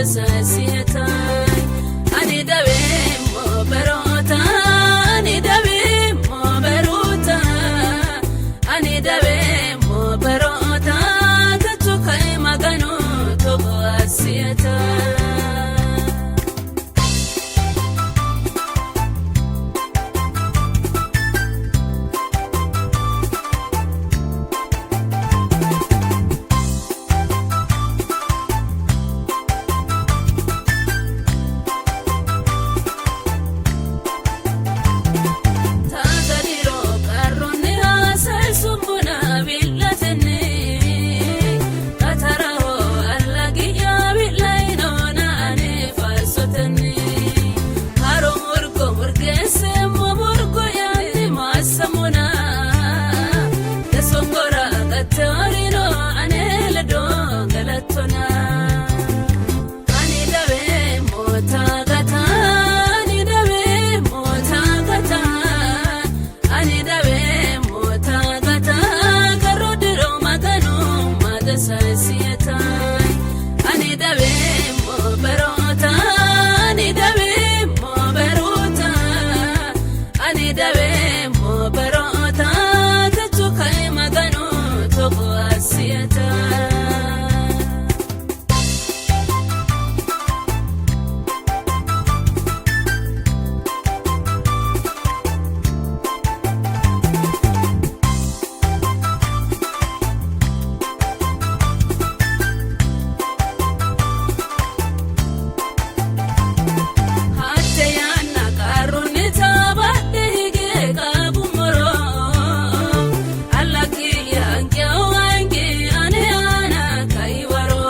Maadasasiyata ani daweemmo baroota ani daweemmo baroota ani daweemmo baroota techo kai Maganu togo assiyeta. Taagaliro qarrunniha sayisummuna wi'latenni Qataraho allagiyya wi'layinoona ane faarsotenni Haro murgo murgeesseemmo murgo yaanni maassamuna Tesongora gatteorino ane ledo galattona. Ani daweemmo taagata, ani daweemmo taagata, ani daweemmo taagata, garro diro Maganu maadasasiyata. Ani daweemmo baroota, ani daweemmo baroota, ani daweemmo baroota, techo kai Maganu togo assiyata. Hatte yanna qarrunnita badhe hige qaagummoro allakki'ya hanqeyo hanqi ane aana kaiwaro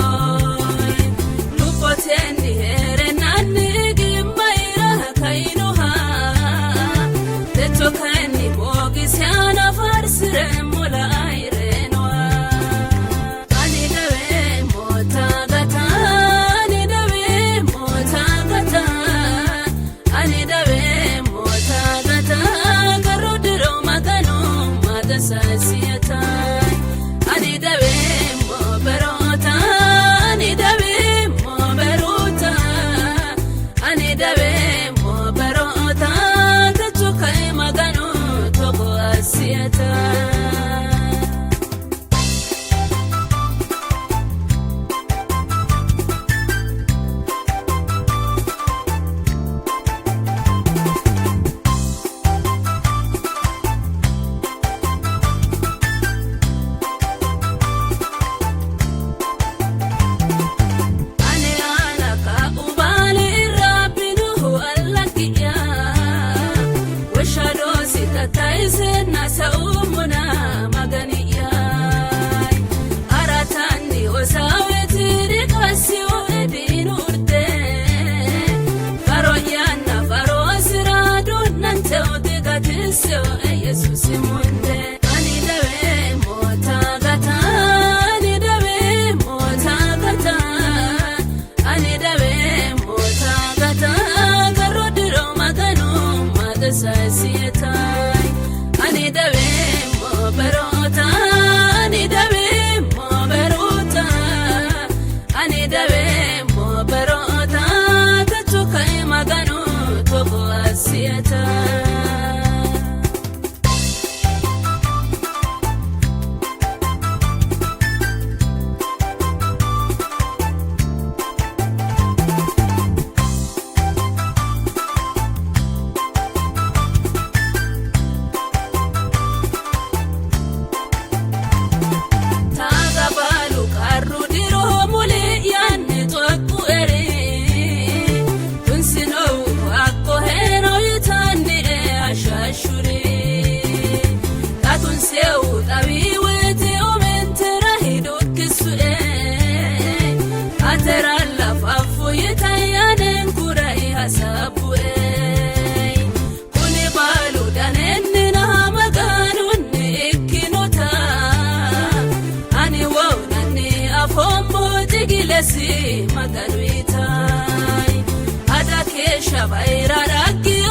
lubbotenni hee'rennanni gimmayira kainoha techo kayinni moogise ana faarsireemmo laayirenoha. Ani daweemmo taagata, ani daweemmo taagata, ani daweemmo taagata, garro diro Maganu maadasasiyata. Ani daweemmo baroota, ani daweemmo baroota, ani daweemmo baroota, techo kai Maganu togo assiyata. Ani ana kaa'u irraa binuhu allakkiya washadoosi tattaayiseenna sa'uumuna maganiya aratanni osaawetiri qasiyo ediinurde faro'yaanna faroosira dunnanteo digatiseo Yesuusi munde. Ani daweemmo taagata, ani daweemmo taagata, ani daweemmo taagata, garro diro Maganu maadasasiyata. Ani daweemmo baroota, ani daweemmo baroota, ani daweemmo baroota, techo kai Maganu togo assiyata. Taagabaalu qarru diro muli yaanni xoqqu eri tunsinohu hakko heero yitanni ashashuri tatunsehu xawiweti umentera hidukkisue atera lafaffu yitayyanen kurai hasabbue kuni baalu danennina Maganunni ikkinota ani wownanni afoommo jigilesi Maganu yitayi ada keeshsha bayira dhagge.